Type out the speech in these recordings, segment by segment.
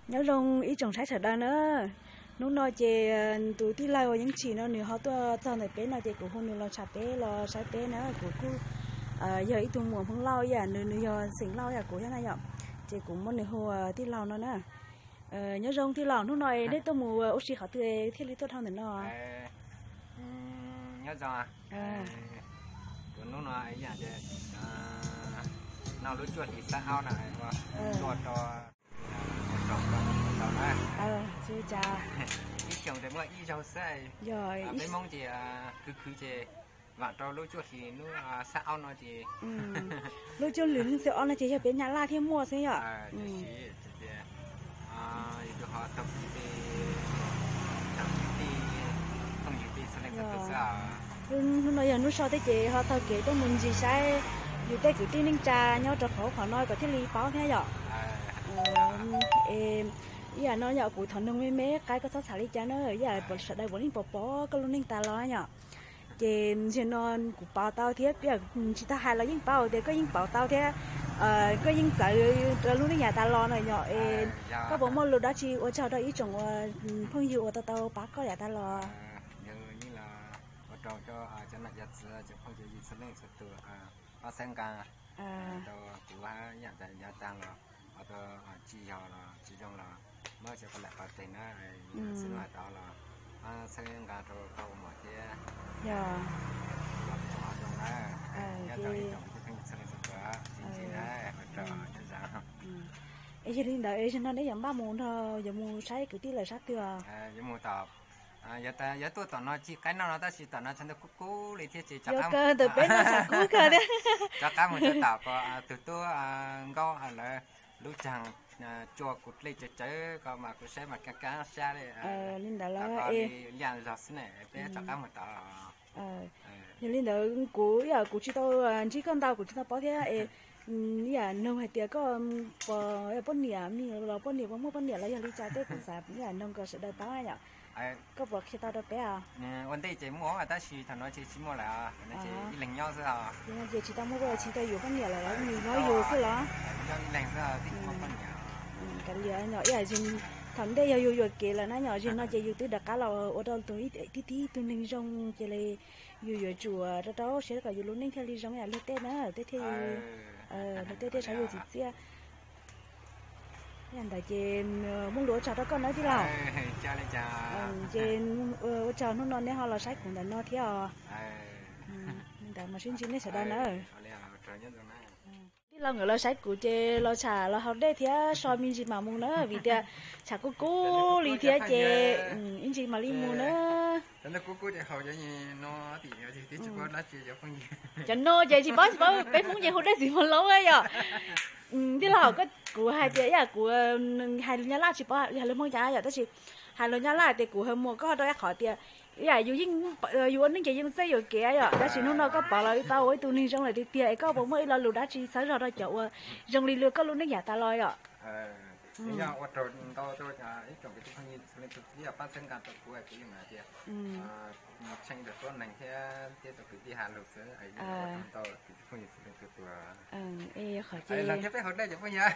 Nyob zoo ib tsoom saib sawv daws na. Hnub no ces tus tij laug uas Yeeb Tsim no nws ho tuaj txog ntawm peb no ces kuv hu nws los tsham peb los saib peb na. Kuv kuj yog ib tug muam Hmoob Lauj ib yam nws, nws yog xeem Lauj ib yam kuv thiab na yom. Ces kuv muab nws hu tij laug no na. Nyob zoo tij laug, hnub no nej tuaj mus ua si qhov twg thiaj li tuaj dhau ntawm no? Nyob zoo, kuv hnub no ib yam tias noj lub cuaj hlis xab aub no, tuaj rau tau na. Ib xyoos ces muaj ib zaug xwb, peb Hmoob ces khwv khwv ces vam rau lub cuaj hlis lub xab aub no ces lub cuaj hlis xab aub no ces yog peb Nyab Laj thiaj muaj xwb yom. Yus tus ho taug kwv tij, cov kwv tij, phooj ywg tij txhua leej txhua tus xwb. Hnub no yog hnub so thiab ces ho taug kev tuaj mus ntsis saib yus tej kwv tij neej tsa nyob rau qhov qhov no kom thiaj li paub thiab yom. Ib yam no yog kuv thov noog me me qaib, koj txhob txham li cas na, ib yam sawv daws puav leej pom pom koj lub neej tas los yom. Ces zaum no kuv paub tau thiab, tsis tau hais los yeej paub tias koj yeej paub tau thiab, koj yeej txawv rau lub neej yav tas los no yom. Es koj puas muaj lus dab tsi ua tsaug rau ib tsoom phooj ywg uas tau tau pab koj yav tas los? Ua rau cov, cov nam cov txiv, cov phooj cov ywg txhua leej txhua tus pab txhawb nqa rau kuv hab ib yam tas yav tag los, ua tau tsis yog los tsis zoo los muab cov pab lam pab teg na, xwb no hais tau los pab txhawb nqa rau koj ua mom thiab. Yog, nyob rau ib tsoom kwv tij phooj ywg txhua leej txhua tus, tsis ntsis na, ua rau nyob zoo. Es yog li ntawd zaum no neb yuav npaj mus nrog yuav mus saib kwv tij lawm sab twg? Yuav mus tom, yuav tuaj tom no tsis qaib noj no tab sis tom no tshav ntuj kub kub li thiab ces yuav kawg ntawm peb no tshav kub kawg thiab. Rov qab mus rau tom ko tus tub Nkauj lawv lub tsaug, cua kuv dlej tsawv tsawv ko mas kuv saib mas kab kab sab li. Li ntawd los li zog xwb ne, peb rov qab mus tom. Yog li ntawd kuv ib yam kuv tsis tau ntsib koj ntau kuv tsis tau paub thiab es ib yam noog hais tias koj puas yog poj niam, los poj niam puas muaj poj niam los yog li cas tej kuv xav ib yam noog kom sawv daws paub yom. Koj puas qhia tau rau peb os? Ua ntej ces muaj tab sis thaum no ces tsis muaj lawm, ib leeg nyob xwb os. Ces tsis tau muaj, tsis tau yuav poj niam lawm los nws nyob yus xwb los? Nyob ib leeg xwb, tsis muaj poj niam. Kav liam yom, ib yam thaum ntej yog yus yuam kev lawm na yom, zaum no ces yus twb rov qab los ua rau tus tib tib tug neeg zoo ces li yus yuav tsum rau rau siab kom yus lub neej thiaj li zoo yam luag tej na, tej thiaj li, luag tej thiaj saib yus txiv txiaj. Yam ntawd ces muaj lus ua tsaug rau koj na tij laug. Ces ua tsaug hnub no neb ho los saib kuv ntawm no thiab os. Ntawd mas sib ntsib nej sawv daws na. Tij laug nkawd los saib kuv ces los tsham los haus dej thiab so me ntsis mam mus na, vim tias tshav kub kub li thiab ces ib ntsis mam li mus na. Cov no ces tsis paub, tsis paub, peb Hmoob ces hu dej txiv mos laub yom. Tij laug, kuv hais tias ib yam kuv hais lus Nyab Laj tsis paub hais lus Hmoob cas yom, tab sis hais lus Nyab Laj tias kuv ho muaj koj rau ib qhov tias ib yam yus yeej, yus ua neej ces yeej txawj yuam kev yom, tab sis hnub no koj pom los tau ua ib tug neeg zoo lawm tiag tiag es koj puas muaj ib lo lus dab tsi txhawb zog rau cov uas zoo li luag koj lub neej yav tas los yom? Yog ua rau ntau rau ib tsoom kwv tij phooj ywg txhua leej txhua tus pab txhawb nqa rau kuv, kuv yeej hais tias tshee rau tuab neeg thiab tej tsoom kwv tij has lus xwb, ua rau ntau kwv tij phooj ywg txhua leej txhua tus. Qhov ces thiab peb haus dej ces phooj ywg,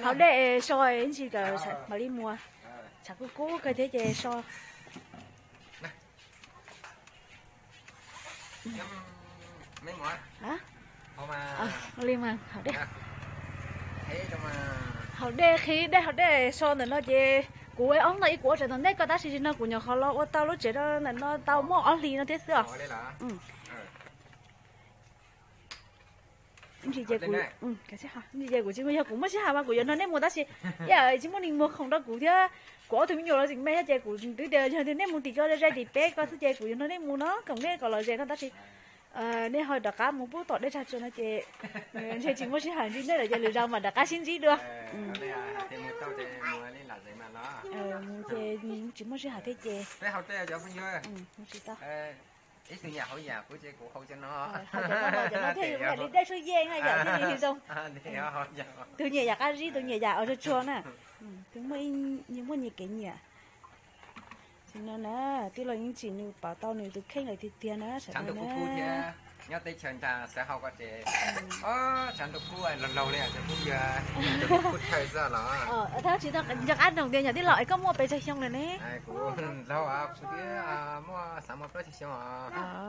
haus dej so ib ntsis mam li mus, tshav kub kub kawg thiab ces so. Li mas haus dej, haus dej qhib dej haus dej so ntawm no ces kuv ob ntawm ib kuv ua tsev tom ntej koj tab sis no kuv nyuam qhuav los ua tau lub tsev rau ntawm no tau muaj ob hlis no thiab xwb os. Ntsis ces kuv, ntsis ces kuv tsis, yog kuv muaj sij hawm mas kuv yuav nrog nej mus tab sis ib yam tsis muaj neeg muag khoom rau kuv thiab, kuv ob tug me nyuam los tseem me thiab ces kuv twb tias yog tias nej mus tim ko ze tim peb ko xwb ces kuv yuav nrog nej mus no, koom nej kom lom zem no tab sis nej ho rov qab mus pub tom dej tsag tsuag no ces ntshe tsis muaj sij hawm ntsib nej lawm ces lwm zaus mam rov qab sib ntsib dua. Mus ces tsis muaj sij hawm thiab ces mus tsis tau. Ib tug nyam hauv yam kuv ces kuv hau cov no, hau cov no los cov no thiaj yuav ua li dej sub yeej na yom, thiaj li zoo. Tus nyiam yam qab zib, tus nyiam yam uas tsuag tsuag na. Tus muaj, muaj nyias kev nyiam. Tsis no na, tij laug Yeej Tsim nws pom tau nws tus kheej lawm tiag tiag na sawv daws na. Nyob teb chaws nrag xav hau ko ces, o, tshav ntuj kub laug laug li, cov phooj ywg, kuj thawj xwb los. Thab tsis tau nco qab noog tias nyom tij laug es koj muaj pes tsawg xyoo lawm ne? Kuv laug, kuv twb muaj xav muaj plaub tsawg xyoo os.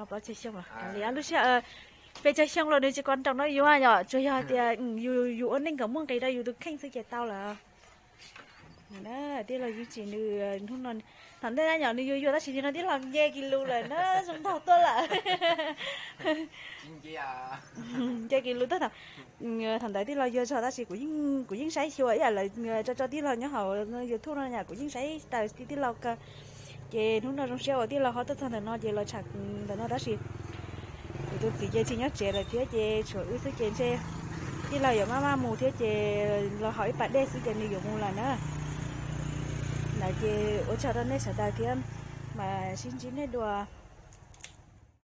Plaub tsawg xyoo los li lub sij hawm pes tsawg xyoo los nws tsis kov nraum no yus yom, tsuas yog hais tias yus ua neej kom muaj nqis rau yus tus kheej xwb ces tau lawm. Tij laug Yooj Tsim nws hnub no, thaum ntej na yom nws yuag yuag tab sis nim no tij laug nce kis lus lawm na, zoo nraug tuaj lawm. Nce kis lus tuaj. Thaum ntawd tij laug yuag zog tab sis kuv yeej saib xyuas ib yam lawv tso tso tij laug nyob hauv YouTube no yom, kuv yeej saib raws tij laug kawg. Ces hnub no zoo siab uas tij laug ho tuaj txog ntawm no ces los tsham ntawm no tab sis kuv tus txiv ces tsis nyob tsev lawm thiab ces tshuav wb xwb ces ntshe tij laug yuav maj maj mus thiab ces los haus ib pas dej xwb ces nws yuav mus lawm na. Ntawd ces ua tsaug rau nej sawv daws thiab, mam sib ntsib nej dua